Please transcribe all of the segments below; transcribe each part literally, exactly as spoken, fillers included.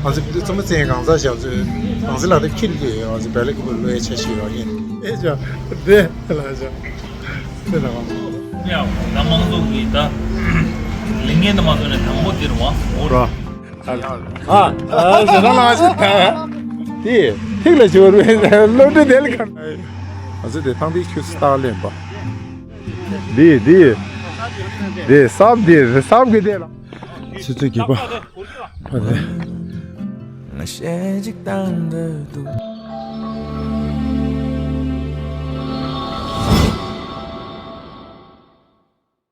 ང་ཚོ་རྩོམ་པ་ཚེ་གང་ཟག་ཞབས་ཚོས་གང་ཟག་ལག་དེབ་ཁྱེར་གྱི་ཡོད། ང་ཚོ་བལ་ལེགས་པོ་ལོ་ཡ་ཆ་ཞིག་ཡོད་ཡིན། ཨེ་ཅོ་དེ་ལ་ཅོ་དེ་ལ་བ། ཡང་ད་མང་ཚོགས་ཀྱི་ད་ལིང་ངན་དུ་མ་ཐོན་ནས་དང་པོ་དེར་བ་འོ་ར། ཨ་ཨ་ཞེ་ད་ལ་ཞེ་ད་དེ་ཐིག་ལ་ཞོར་བའི་སློབ་གྲྭ་དེ་ལ་ག་ང་ཚོ་དེ་ཐང་པའི་ཁྱུ་སྟག་ལེན་པ། འདི་འདི་འདི་སྲབ་འདི་སྲབ་གི་དེ་ལ། ཆུ་ཚོད་བརྒྱད་པ། ཕ་དེ། ང་ཞེ་གཅིག་དང་འདོད་འདུག་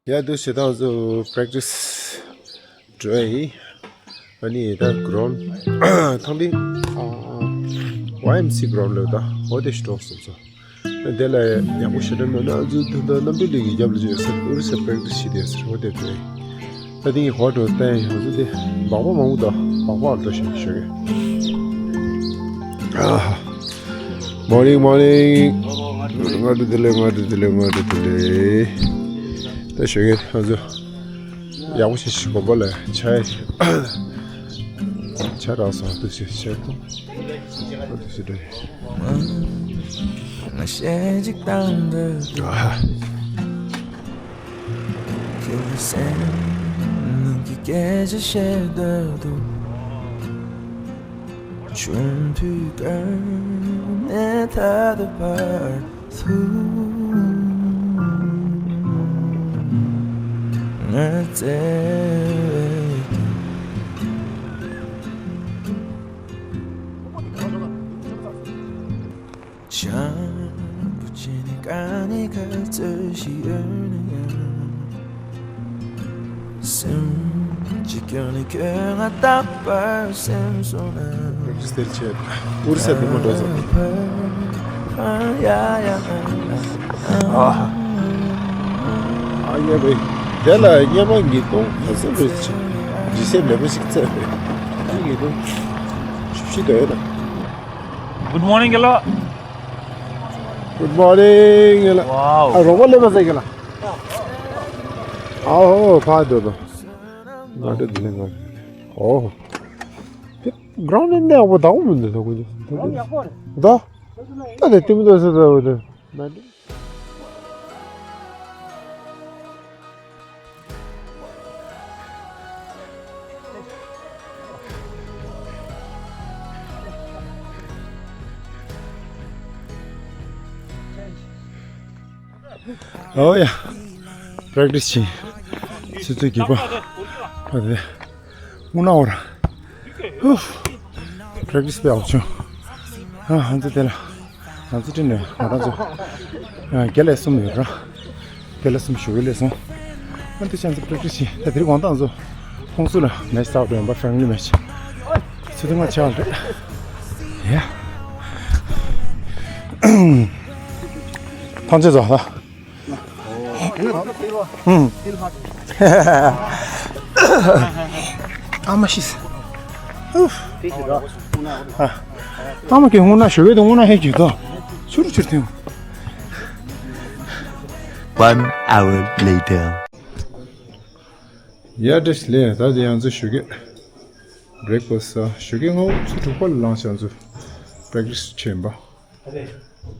ཡ་དུ་ཞེ་ད་ང་ཚོ་པེ་རེག་ཊི་སི་འགྲོ་ཡ་ཡིན། ཨ་ནི་ད་གྲོན་ཐང་པའི་ཝའེ་ཨེམ་སི་གྲོན་ལ་ད་འོ་དེ་ཞིག་འགྲོ་སོང་ཙང་། དེ་ལ་ཡག་པོ་ཞེ་དྲག་མེད་ན་ཨ་ཚོ་ད་ལྟ་རྣམ་གྲོལ་གླིང་གི་རྒྱབ་ལ་ཅིག་ཡོད་ས་ཨུ་རུ་སུ་པེ་རེག་ཊི་སི་བྱེད་དེ་ཟེར་འོ་དེ་འགྲོ་ཡིན། ད་དེ་ཡིན་ཧོ་ཏོ་ཏན་ཡང་ཚོ་དེ་སྦག་སྦག་མང་པོ་དང་སྦག་སྦག་འགྲོ་བཞིན་ཞོགས་གི། ཨ། Morning, morning. ང་དུ་དེ་ལས་ང་དུ་དེ་ལས་ང་དུ་དེ་ལས། ད་ཞོགས་གི་ང་ཚོ་ཡག་པོ་ཞིག་ཞིག་དགོན་པ་ལ་ཆ་ཆ་རག་སོང་དུ་ཞིག་ཆ་དུ་དུ་ཞིག་འགྲོ་ཡིན། ང་ཞེ་གཅིག་དང་འདོད་འདུག་ཁྱོད་སེམས་ནང་གི་སྐད་ཆ་བཤད་འདོད་འདུག་ཆུང་དུས་ཀ་ནས་ད་ལྟ་བར་དུ་ང་བརྩེ་བའི་བྱང་བུ་ཅན་ནི་དཀའ་ངལ་ག་ཚོད་ཞིག་ཡོད་ན་ཡང་། སེམས་ཀྱི་སྐྱོན་ནི་ཁྱོད་ང་རྟག་པར་སེམས་སོང་ན། ཨུ་རུ་སུ་དེར་ཆེ། ཨུ་རུ་སུ་དེ་མ་འགྲོ་ཚོད། ཨ་ཡ་ཡ་ཨ་ཨ་ཡ་བེ། དེ་ལ་སྙེ་མ་ཉིས་སྟོང་ག་ཚོད་རེད་ཅེ། ཇི་སེ་མེད་པ་ཞིག་བཙལ་བས། ཉིས་སྟོང་བཅུ་བཞི་དོ་ཡོད་ན། Good morning, Gela. Good morning, Gela. Wow. ཨ་རོགས་པ་སླེབས་པ་ཟེར་གི་ལ། ཨ་ཧོ་ཕ་དོ་དོ། ང་དོ་དེ་ནས་ང་། ཨོ། དེ་གྲོང་ནས་ནས་འོ་དག་མི་འདུག་ད་ཁོ་ཚོ། ད་ད་དེ་ལྟད་མོ་ལྟ་ས་ད་འོ་དེ། ཨོ་ཡ། པེ་རེག་ཊི་སི་བྱས། ཆུ་ཚོད་བརྒྱད་པ། ཕ་དེ། སྔོ་ན་འོར། ཧུ། པེ་རེག་ཊི་སི་དཔེ་ཡག་བྱུང་། ཨ་ཧང་ཚ་དེ་ལ། ང་ཚོ་སྤྲིན་ནས་ང་རང་ཚོ་བརྒྱ་ལས་གསུམ་ཡོད་ར། བརྒྱ་ལས་གསུམ་ཞུ་གི་ལས་སོང་། ཨ་འདི་ཅན་ཚོ་པེ་རེག་ཊི་སི་བྱས། ད་དེ་རིང་དགོང་དག་ཚོ་ཁོང་ཚོ་ལ་མེ་ཆི་ལྟ་བ་ཡིན་པ། ཕེ་མི་ལི་མེ་ཆི། ཚེ་ཐུང་ང་ཆགས་རེད་ཡ། ཐང་ཆད་ཚོ་ད། ཨུམ། ཨ་མ་ཤི། ཨ་མ་གི་སྔོ་ན་ཞོ་བའི་དང་སྔོ་ན་ཧེ་གྱིས་དོ། ཆུར་ཆུར་ཐིམ། One hour later. ཡ་བཀྲ་ཤིས་བདེ་ལེགས། ད་དེ་ཡང་ཚོ་ཞོགས་ཀས་བྷི་རེག་ཕ་སི་ཟ། ཞོགས་ཀས་སྔ་པོ་ཆུ་དྲུག་པ་ལ་ལངས་བྱས་ཚོ་པེ་རེག་ཊི་སི་བྱས་ཡིན་པ།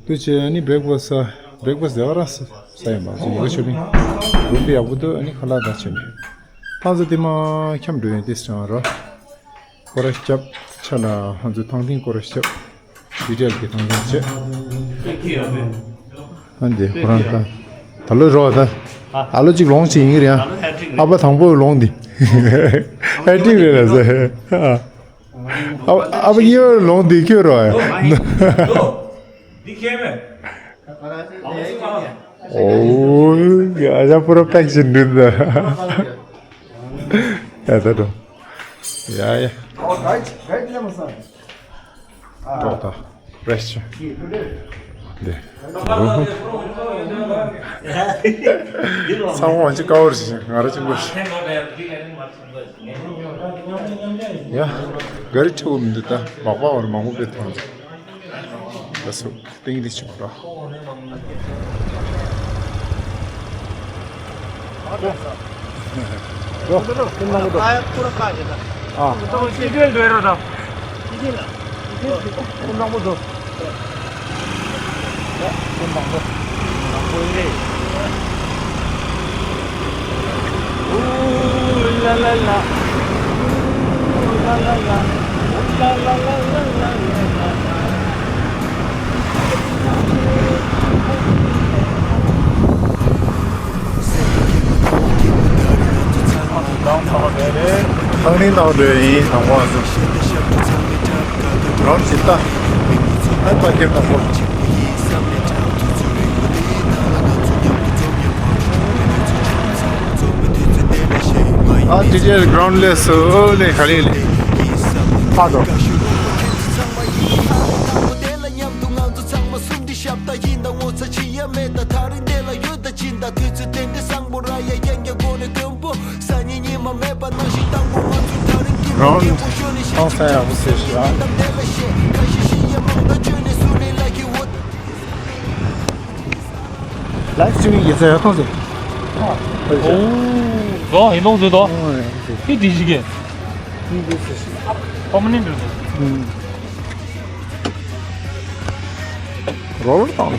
དུ་ཆེ་ཨ་ནི་བྷི་རེག་ཕ་སི་ཟ། བྷི་རེག་ཕ་སི་ཟ་ག་ར་ཟ་ཡིན་པ། ཚོ་ཡི་གེ་ཆོ་མིན་རུམ་དེ་ཡག་པོ་འདུག་ཨ་ནི་ཁ་ལག་ད་བྱས་ནས་ཐང་ཚོ་དེ་མ་འཁྱམ་འགྲོ་ཡོང་དེ་སྲང་ར། སྐོར་ར་རྒྱབ་ཆ་ལ་ང་ཚོ་ཐང་ཐིང་སྐོར་ར་རྒྱབ། བི་ཏི་ཨེལ་གྱི་ཐང་ཐིང་བྱས། ཨ་འདི་ཁོ་རང་ད་ད་ལོ་རོགས་ད་ཨ་ལོ་གཅིག་ལོངས་ཅིག་ཡིན་གྱི་རེད་ཨ། ཨ་ཕ་དང་པོ་ལོངས་འདི་ཧེ་ཏྲིག་རེད་ལ་ཟེར། ཨ་ཕ་གཉིས་པ་ལོངས་འདི་ཁྱོད་རོགས་ཨ། འདི་ཁྱེད་མེད། ཨོ་ཨ་ཅག་པུ་ར་པེག་ཅིག་འདུག་ད། ཡ་ད་འགྲོ། ཡ་ཡ། ཏོག་ཏོག་རེས་ཆེ། འདི། ཚང་མ་ཅིག་དཀའ་བར་ཞིག་ང་ར་ཅིག་འགོ་ཞིག་ཡ། ག་རི་ཁྲི་བོ་མི་འདུག་ད་མག་པ་བར་མང་པོ་དཔེ་ཐོན་འདུག་ད་སུ་ཏིང་རི་ཆུང་ར། ཡོ། ཀུན་སྣང་པོ་འདུག་ཨ། ཀུན་སྣང་པོ་འདུག་ཀུན་སྣང་པོ། ཀུན་སྣང་པོ་ཨིན་རེད། ཨུ་ལ་ལ་ལ། ཨུ་ལ་ལ་ལ། ཨུ་ལ་ལ་ལ་ལ་ལ་ལ་ལ། ཁང་གླིང་ནང་འགྲོ་ཡིན། དང་པོ་ཨ་ཟུ་རང་ཇི་ལྟ་ཨ་པ་ཁྱེར་དང་པོ། ཨ་དེ་རྗེས་གྷ་རའུན་ཌི་ལས་སུ་ལས་ག་ལེ་ལས་ཕ་དོ། རང་ཧང་སང་ཡག་པོ་ཟེར་ཞིག་ར། ལའིབ་སི་ཊི་རི་མིང་ཡིན་ས་ཡོད་ཐོང་ཟེར། ཨོ། ཡིན་ཐོང་ཟེར་དོ། ཨི་དི་ཞིག་གི་ཕོ་མ་ནི་འདུག་ཟེར། རོལ་དང་།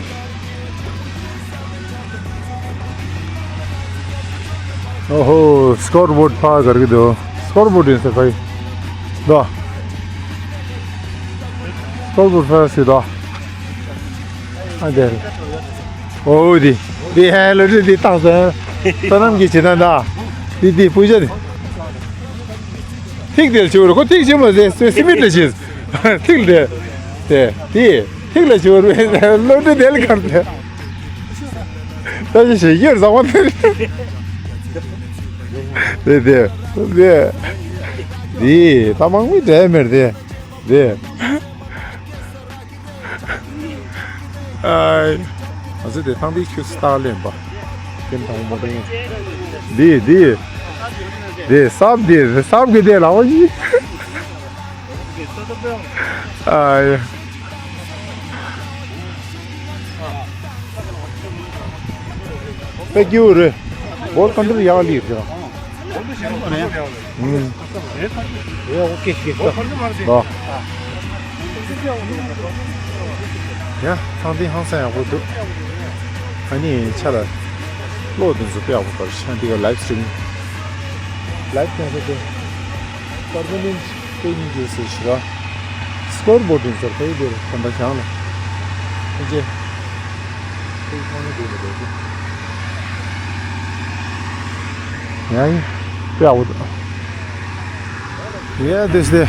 ཨོ་ཧོ། སི་ཀོར་བོར་ཌི་ཕར་གར་གི་འདུག་སི་ཀོར་བོར་ཌི་ཡིན་ས་ཕ་གི་འདུག་སི་ཀོར་བོར་ཌི་ཕར་སི་འདུག་ཨ་དེ་རེད། ཨོ་དེ་དེ་ཧེ་ལོ་དེ་དེ་བཏང་སོང་། བསོད་ནམས་ཀྱི་བྱེད་སྟངས་དང་། དེ་དེ་སྤུས་ཆ་དེ། ཐིག་དེར་བྱེད་རོགས། ཁོ་ཐིག་བྱེད་མ་ཟེར་སི་མིད་ལ་བྱེད། ཐིག་ལ་དེ། དེ་དེ་ཐིག་ལ་བྱེད་རོགས། སློབ་གྲྭ་དེ་ལ་གར་དེ། ད་ཅི་ཞིག་ཡོད་བཟང་བ་དེ། དེ་དེ་དེ། དེ་ད་དམག་མི་འདྲ་མེར་དེ། དེ། ཨའི། ང་ཚོ་དེ་ཐང་པའི་ཁྱུ་སྟག་ལེན་པ། ཀེམ་ཐང་མོ་དེ། འདི་འདི། དེ་སྲབ་དེ་སྲབ་གི་དེ་ལའོ་ཡི། ཨའི། པེ་ཀྱུ་རེ། བོར་ཀོན་ཏྲོལ་ཡག་ལི་རེད། ཨུམ། ཡ། ཨོ་ཀེ་ཀེ། ཡ། ཚང་འདི་ཧང་སང་ཡག་པོ་འདུག་ཨ་ནི་ཆ་ལ་གློག་དེ་ཚོ་དཔེ་ཡག་པོ་འདུག་ཤ་འདི་ག་ལའིབ་སི་ཊི་རི་མིང་། ལའིབ་ཀེན་སལ་དེ། པར་མ་ནེན་ཊི་པེ་ཡིན་རྒྱུ་ཟེར་ཞིག་ར། སི་ཀོར་བོར་ཌི་ཡིན་ཟེར་ཕ་ཡི་དེ་རེད། ད་ལྟ་བྱང་ལ། ཨེ་ཅེ། ཡ་ཡི། དཔེ་ཡག་པོ་འདུག་ཡ། དེ་སྟེ།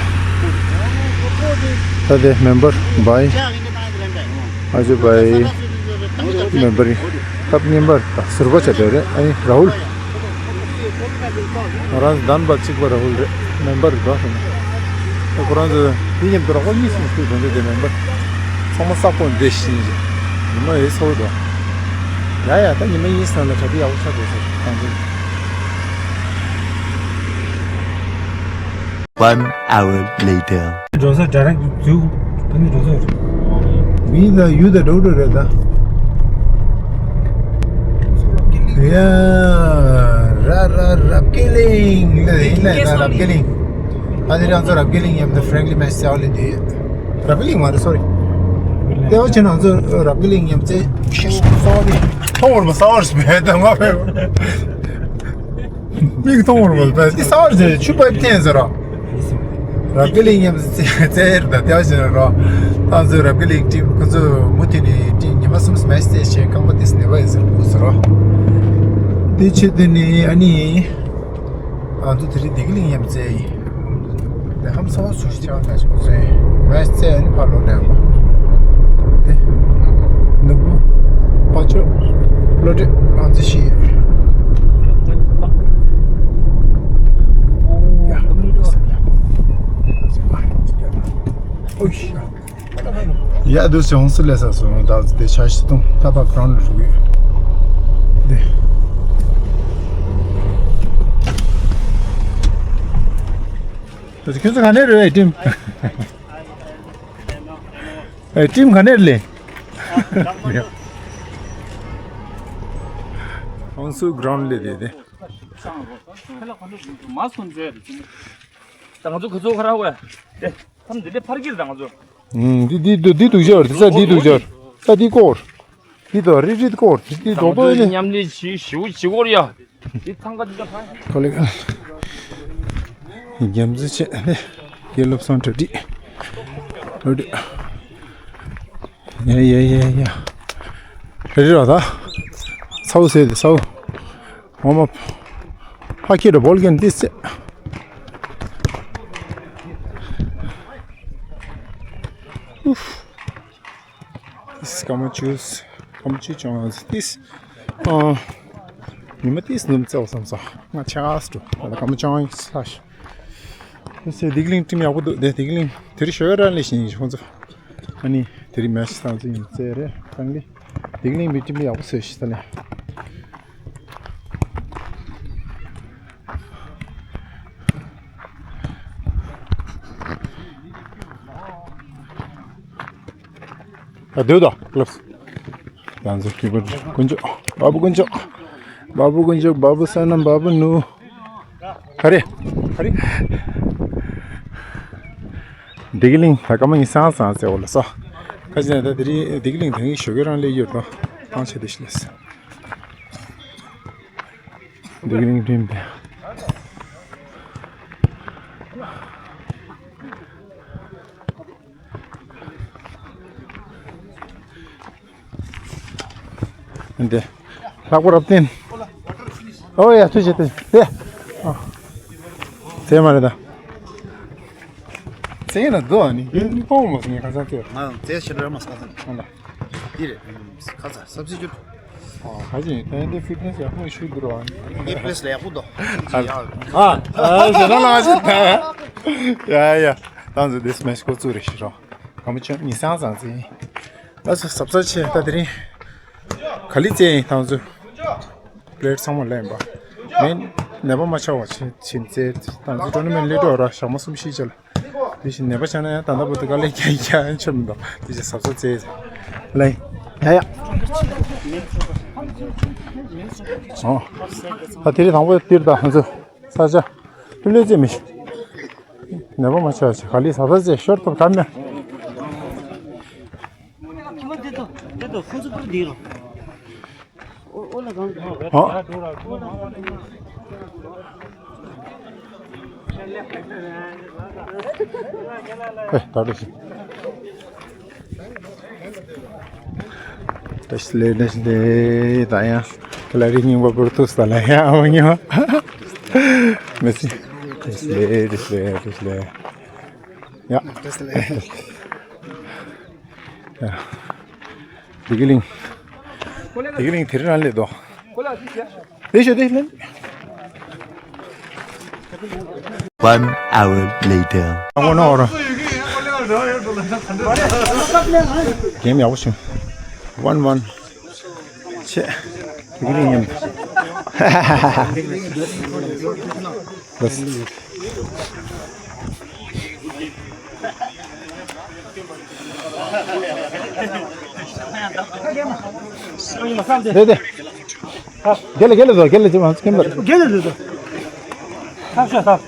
ད་དེ་མེམ་བར་བྷའི། ཨ་ཅེ་བྷའི། མེམ་བར་ཡིན། སྐབས་རྙིང་པར་དང་ཟུར་པ་བྱ་དེ་རེད། ཨ་ནི་ར་ཧུལ། ང་རང་ཚོ་དང་པ་གཅིག་པ་ར་ཧུལ་རེད། མེམ་བར་རེད་པ། ཁོ་རང་ཚོ་དེ་མཉམ་དུ་རོགས་པ་གཉིས་གསུམ་ཞུགས་དོན་དེ་དེ་མེམ་བར། ཚང་མ་ས་ཁོངས་འདི་བཞིན་ཉི་མ་ཡོད་ཚོར་དོ། ཡ་ཡ། ད་ཉི་མ་གཉིས་ནང་ལ་གྲ་སྒྲིག་ཡག་པོ་ཆགས་འགྲོ་ཟེར་ཁང་ཚན། One hour later. འགྲོ་ས་ཌའི་རེག་འཛུལ། ད་ནི་འགྲོ་ས་རེད། མི་ལ་ཡུལ་དང་འགྲོ་འགྲོ་རེད་ད། ཡ། ར་ར་རབ་རྒྱས་གླིང་ལ་ཡིན་ལ་ཡིན་ན་རབ་རྒྱས་གླིང་། ཨ་ནི་རང་ཚོ་རབ་རྒྱས་གླིང་མཉམ་དུ་ཧྥེ་རན་ལི་མེ་སི་ཨ་ལི་འདི། རབ་རྒྱས་གླིང་མ་རེད། སོ་རི། ལྟེ་བ་ཆེ་ན་ང་ཚོ་རབ་རྒྱས་གླིང་མཉམ་རྩེ་ཤེས་སོ་རི། མཐོང་བར་མ་ས་བར་སྨད་དང་མ་ཕེབས། མིག་མཐོང་བར་མ་ཕེབས། འདི་ས་བར་ཟེར་ཆུ་པའི་བརྟེན་ཟེར་རོ། རབ་རྒྱས་གླིང་མཉམ་རྩེ་རྩེ་རེད་ད། ལྟེ་བ་ཆེ་ན་རོ། ང་ཚོ་རབ་རྒྱས་གླིང་ཊིམ་ཁོ་ཚོ་མུ་མཐུད་ནས་ཊིམ་ཉི་མ་གསུམ་མེ་སི་ཨེཇ་བྱས། རྐང་པ་དེ་སི་ནེ་བ་ཡིན་ཟེར་གོ་ཟེར་རོ། དེ་ཆེད་དུ་ནི་ཨ་ནི། ང་ཚོ་དེ་རིང་བདེ་སྐྱིད་གླིང་མཉམ་རྩེ་ཡིན། དེ་ཧམ་ས་བ་སུ་ཞིག་ཆགས་ད་ཆོག་ཚེ་མེ་སི་ཨེཇ་ནི་ཕར་ལོག་ནས་ཡོང་བ། དེ་ནུ་བོ་པ་ཅོ་བློ་གྲོས་ཨང་རྩིས་ཤིག་ཡོད། ཡ། ཨོ་ཤ། ཡ། དུ་བྱུང་སུ་ལས་ས་སོང་ད་དེ་ཆ་ཤི་ཏུང་ད་པ་ཀྲོན་རུ་ཡོད། དེ། ད་ཁྱོད་ཚོ་ག་ནས་རེད། ཨེ་ཊིམ། ཨེ་ཊིམ་ག་ནས་རེད། ཧོང་སུ་གྷ་རའུན་ཌི་ལས་དེ་དེ། མ་སོང་ཟེར། ད་ང་ཚོ་ཁ་ཚོ་ཁ་ར་བས། དེ་ཐམ་འདི་འདྲ་ཕར་གྱིས་ད་ང་ཚོ། ཨུམ། འདི་འདི་འདི་འདི་འདུག་ཅར། ད་འདི་འདུག་ཅར། ད་འདི་སྐོར། འདི་དོ་རི་རི་སྐོར། འདི་ད་རྡོག་རྡོག་ཡིན། མཉམ་ལས་བྱེད་ཞིའུ་བྱེད་སྐོར་ཡ། འདི་ཐང་ག་འདི་ད་ཕ། ཁོ་ལེ་ག་རྒྱ་མཚོ་ཆེ་ནི་དགེ་སློབ་སོང་གྲ་སྒྲིག་ལོ་དྲུག་ཡ་ཡ་ཡ་ཡ། རེ་རེ་བ་ད་ཚ་བོ་ཟེར་དེ་ཚ་བོ། ངོ་མ་ཕ་ཁྱེད་ར་བོལ་གན་ཏིས་ཙེ། ཨུཧ། ཏིས་སྐར་མ་བཅུ། སྐར་མ་བཅུ་ཅང་ཏིས། ཨ། ཉི་མ་ཏིས་ནུབ་ཙེའོ་བསམ་ས། ང་ཆ་ག་སུ་འགྲོ་ད་སྐར་མ་ཅང་ཡིན་ས་ཤི། ཏིས་སྡིག་གླིང་ཁྲིམས་ཡག་པོ་འདུག་དེ་སྡིག་གླིང་དེ་རིང་ཞོགས་ཀས་རང་ལས་ཤིང་ཁོང་ཚོ། ཨ་ནི་དེ་རིང་མེ་ཤི་སང་ཚོ་ཡིན་ཙེ་རེད་ད་ལི། སྡིག་གླིང་མི་ཁྲིམས་ཡག་པོ་བཟོས་ཤི་ད་ལི། ཨ་སྡོད་དོ་ལབ། ཡང་ཚོ་སྐྱིད་པོ་དཀོན་མཆོག་བ་བུ་དཀོན་མཆོག་བ་བུ་དཀོན་མཆོག་བ་བུ་ས་ན་བ་བུ་ནུ། ག་རེ། ག་རེ། སྡིག་གླིང་ད་སྐར་མ་ཉི་ཤུ་སང་སང་ཟེར་བ་ལ་སོ། ཁ་ཅིག་ན་ད་དེ་རིང་སྡིག་གླིང་ད་ངའི་ཞོགས་ཀས་རང་སླེབས་ཡོད་དོ། ཐང་ཆད་དེ་ཤི་ལས། སྡིག་གླིང་འགྲིམ་དེ། འདི། ལྷག་པར་རབ་བརྟན། ཨོ་ཡ་ཐུགས་རྗེ་ཆེ་དེ། ཨ། ཚེ་མ་རེད་ད། ཚེ་ན་དོ་ཨ་ནི་ཡིན་ནི་ཕོང་མོ་སི་ཁ་སང་ཚེ། ང་ཚེ་ཤི་ར་མ་སྐ་སང་ཨ་ན། འདི་རེད། ཁ་ཚ་སབ་སི་ཅུ། ཨ་ཧ་ཅི་ད་འདི་ཕིཊ་ནེ་སི་ཡག་པོ་ཞུ་འདུག་ར། འདི་པི་ལེ་སི་ལ་ཡག་པོ་འདུག་ཨ་ཨ་ཞེ་ན་ལ་ཞེ་ད། ཡ་ཡ། ད་ང་ཚོ་འདི་སི་མེ་སི་ཀོ་ཚུ་རེ་ཤི་རོ། གམ་ཆོན་ཉི་ཤུ་སང་ཚེ། ད་ཚོ་ཟབ་ཚ་ཆེ་ད་དེ་རིང་། ག་ལི་ཙེ་ཡིན་ད་ཚོ། པི་ལེ་ཊི་ཚང་མ་ལེན་པ། མེན་ནད་པ་མ་ཆགས་པ་ཆེ་ཆེན་ཙེ། ད་ཚོ་ཊོར་ན་མེན་ཊི་ལེ་ཊི་ར་ཞག་མ་གསུམ་བཞི་ཅལ། དེ་བཞིན་ནད་པ་ཆགས་ན་ཡང་ད་ལྟ་བར་དུ་དཀའ་ལས་རྒྱག་རྒྱག་ཆོད་མི་འདུག་དེ་བཞིན་ཟབ་ཚ་ཙེ། ལེན། ཡ་ཡ། ཨོ། ད་དེ་རིང་དང་པོ་ཏིར་ད་ཧན་ཚོ། ས་ཆ། པི་ལེ་ཙེ་མི་ཤི། ནད་པ་མ་ཆགས་ཆེ་ག་ལི་ཟབ་ཚ་ཙེ་ཤོར་ཐུབ་གམ་མེད། ཨ། ཨེ་ད་རེ་ཞིག་ད་ཤི་ལེ་ད་ཤི་ལེ་ད་ཡང་ཁ་ལ་རི་རྙིང་པ་བུར་ཐུག་ས་ལ་ཡང་ཨ་མ་ཉོ་མི་སྲིད། ད་ཤི་ལེ་ད་ཤི་ལེ་ད་ཤི་ལེ། ཡ། ཡ། སྡིག་གླིང་། སྡིག་གླིང་དེ་རིང་རང་སླེབས་དོ། དེ་ཤོད་དེ་ལེན། One hour later. ཨ་ཁོ་ནོར། གེམ་ཡག་པོ་བྱུང་། One one། ཆེ། སྡིག་གླིང་ཡིན། དེ་དེ། དེ་ལ་དེ་ལ་དེ་ལ་དེ་ལ་དེ་ལ། ཐབས་ཤོད་ཐབས།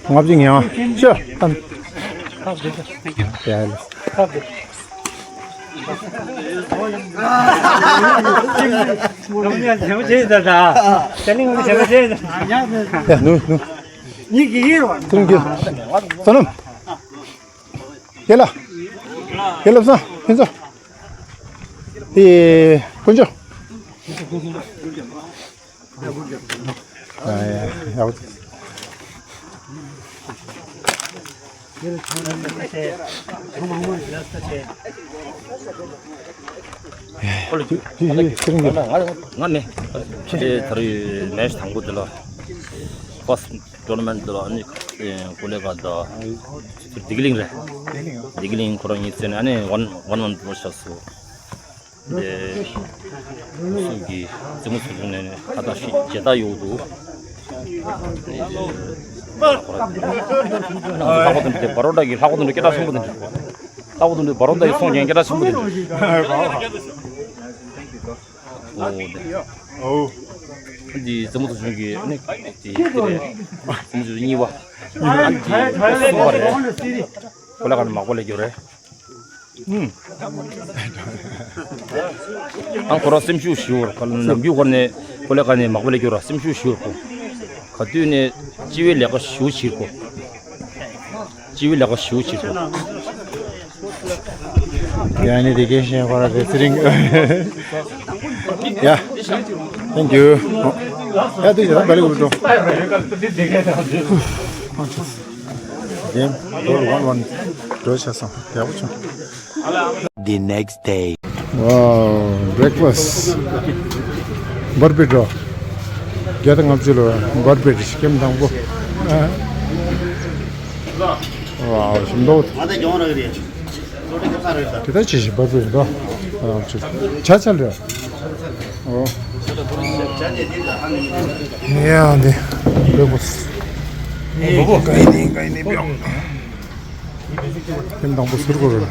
ལྔ་བཅུ་ཉེ་བ། ཤོད། ཐབས་དེ། ཡ་ལ། ཐབས་དེ། ཡ་ནུ་ནུ། ཉིད་ཀྱི་ཡིན་རོ། ཐུང་གི། བསོད་ནམས། དེ་ལ། དེ་ལ་བསམ་ཕན་ཚུན། དེ་དཀོན་མཆོག་ཨ་ཡ་ཡ། ང་ནི་ད་རེས་མེ་ཆི་དང་པོ་དེ་ལ་ཕར་སི་ཊི་ཊོར་ན་མེན་ཊི་དེ་ལ་ཨ་ནི་ཀོ་ལེ་ག་ད་སྡིག་གླིང་རེད། སྡིག་གླིང་ཁོ་རང་གཉིས་བརྩེས་ནས་ཨ་ནི་ཝན་ཝན་ཝན་འགྲོ་ཆགས་སོང་། དེ་སུ་གི་རྩེད་མོ་ཚོ་ཚོ་ནས་ཁ་བཏགས་ཤིག་རྗེས་བཏགས་ཡོད་འདུག་ལྷག་པ་དང་དེ་བ་རོ་ཌ་གི་ལྷག་པ་དང་སྐད་གྲགས་ཆེན་པོ་དེ་འདྲ། ལྷག་པ་དང་བ་རོ་ཌ་གི་སོང་ཀྱང་སྐད་གྲགས་ཆེན་པོ་དེ་འདྲ། ཨོ། འདི་རྩེད་མོ་ཚོགས་ཆུང་གི་ནི་དེ་དེ་རེད། རྩེད་མོ་ཚོགས་ཆུང་གཉིས་པ། ཨ་འདི་གསུམ་པ་རེད། ཀོ་ལེ་གྷལ་ནས་མག་པ་སླེབས་རྒྱུ་རེད། ཨང་ཁོ་རང་སེམས་ཤུགས་ཞེ་པོ་ར། ནམ་རྒྱུན་ཁོ་ནས་ཀོ་ལེ་གྷལ་ནས་མག་པ་སླེབས་རྒྱུ་ར། སེམས་ཤུགས་ཞེ་པོ་ར་ཁོ། ག་དུས་ནས་སྤྱི་བའི་ལས་ཀ་ཞེ་པོ་བྱེད་ཁོ། སྤྱི་བའི་ལས་ཀ་ཞེ་པོ་བྱེད་ཁོ། ཡ་ནི་དེ་གས་ཤེས་ཁོ་ར་རེད་ཚེ་རིང་། ཡ། Thank you. ཡ་དེ་ཡ་བལ་གུ་འགྲོ། ཡིན། ཌོ་ལར་ཝན་ཝན་འགྲོ་བྱས་སོང་། ཡག་པོ་བྱུང་། The next day. Wow, breakfast. བར་བེད་འགྲོ། བརྒྱ་དང་ལྔ་བཅུ་ལོ་བར་བེད་ཀེམ་དང་པོ། ཝའོ། ཞིམ་མདོག་དེ་ལྟར་ཅི་ཞིག་བར་བེད་འགྲོ། ཆ་ཆ་རེད། ཨོ། ཡ་འདི་བེད་པོ། ག་ཡིན་ནི་ག་ཡིན་ནི་བྱུང་། ཁྱིམ་དང་པོ་ཟུར་གོ་རེད།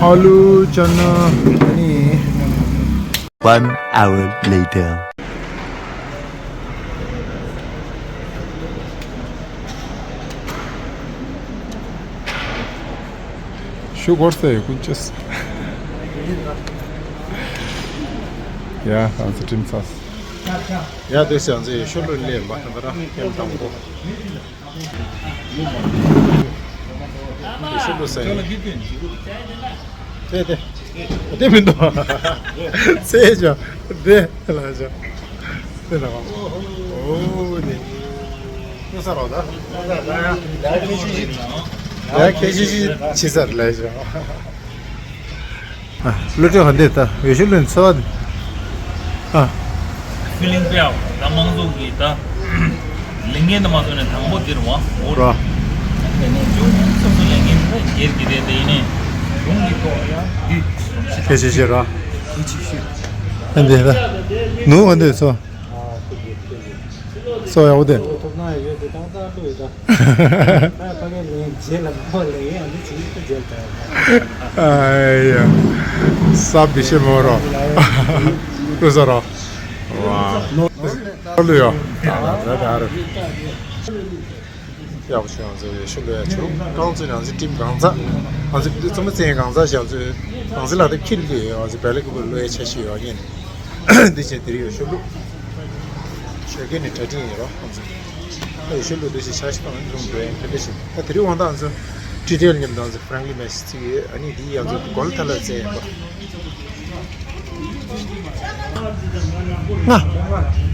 ཨ་ལུ་ཅ་ན་ནི། One hour later. ཤུ་གོར་སེ་ཀུན་ཅེས། ཡ་ཨང་ཙི་ཀྲིམ་ཚ། ཡ་དེ་སེ་ཨང་ཙི་ཤུ་ལུ་ལེ་མ་ཁན་ད་ར་ཁྱིམ་དང་པོ། ཤུ་ལུ་སེ། དེ་དེ། དེ་མི་འདུག་ཚེ་ཅོ། དེ་ལ་ཅོ། དེ་ལ་ཨོ་དེ། ནུ་ས་རོ་ད། ཡ་ཁེ་ཤི་ཤི། ཡ་ཁེ་ཤི་ཤི་ཆི་ས་རེད་ལ་ཅོ། ཨ། བློ་གྲོས་ག་འདྲ་ད་འོས་ཤོག་བླུགས་ནས་འཚོ་བ་དེ། ཨ། ཧྥི་ལིང་དཔེ་ཡག་ད་དམངས་གཙོ་གི་ད་ལས་འགན་དུ་མ་སོང་ནས་དང་པོ་དེ་རུ་བ་འོ་ར། དེ་ནས་ཅུང་སོ་སོ་ལས་འགན་ད་སྒེར་གྱི་རེད། དེ་ཡིན་ནས་གཞུང་གི་ཐོག་ཡ་འདི་ཁྱེད་ཆེ་ཆེ་ར། ཁྱེད་ཆེ་ཆེ། ཨ་འདི་ད་ནུ་ག་འདྲ་སོང་། སོ་ཡག་པོ་དེ། ཐོབ་ན་ཡོད་དེ་ཏག་ཏག་ལོས་ད། ད་ཕ་གི་ལས་རྗེས་ལ་མ་ལས་ཡང་འདི་ཅིག་ཏུ་མཇལ་ད། ཨ་ཡ། ས་བི་ཤེ་མོ་རོ། ཀུ་ས་རོ། ཝ། ལོས་ཡོ། ད་ད་ད་རོ། ཡག་པོ་བྱུང་ང་ཚོ་ཡོད་ཤུལ་ལོས་ཡ་ཆུ་རྐང་ཚོས་ང་ཚོའི་ཊིམ་གང་ཚ། ང་ཚོའི་རྩོམ་པ་ཚན་གང་ཚ་ཞིག་ང་ཚོའི་གང་ཚ་ལ་དེ་ཁྱེར་ལོས་ཡོད། ང་ཚོའི་བལ་ལི་ཀུ་པུར་ལོས་ཡ་ཆ་ཤི་ཡོད་ངེས་ནས། འདི་བྱས་དེ་རིང་ཡོད་ཤུལ་ལུ། ཞོགས་ཀས་ནས་གྲ་སྒྲིག་ཡིན་རོགས་ང་ཚོ། ཨ་ཡོད་ཤུལ་ལུ་འདི་བྱས་ཆ་ཤི་བཏང་ནས་འཛོམས་འགྲོ་ཡ་ཕེབས་ཕེབས་ཤིག་ཨ་དེ་རིང་དབང་ཐང་ང་ཚོ་ཊི་ཊི་ཨེལ་མཉམ་དུ་ང་ཚོ་ཧྥ་རན་ལི་མེ་ཤི་བརྩི་ཡོད། ཨ་ནི་འདི་ཡང་ཚོ་གོལ་ཐ་ལ་རྩེ་ཡིན་པ། ང་།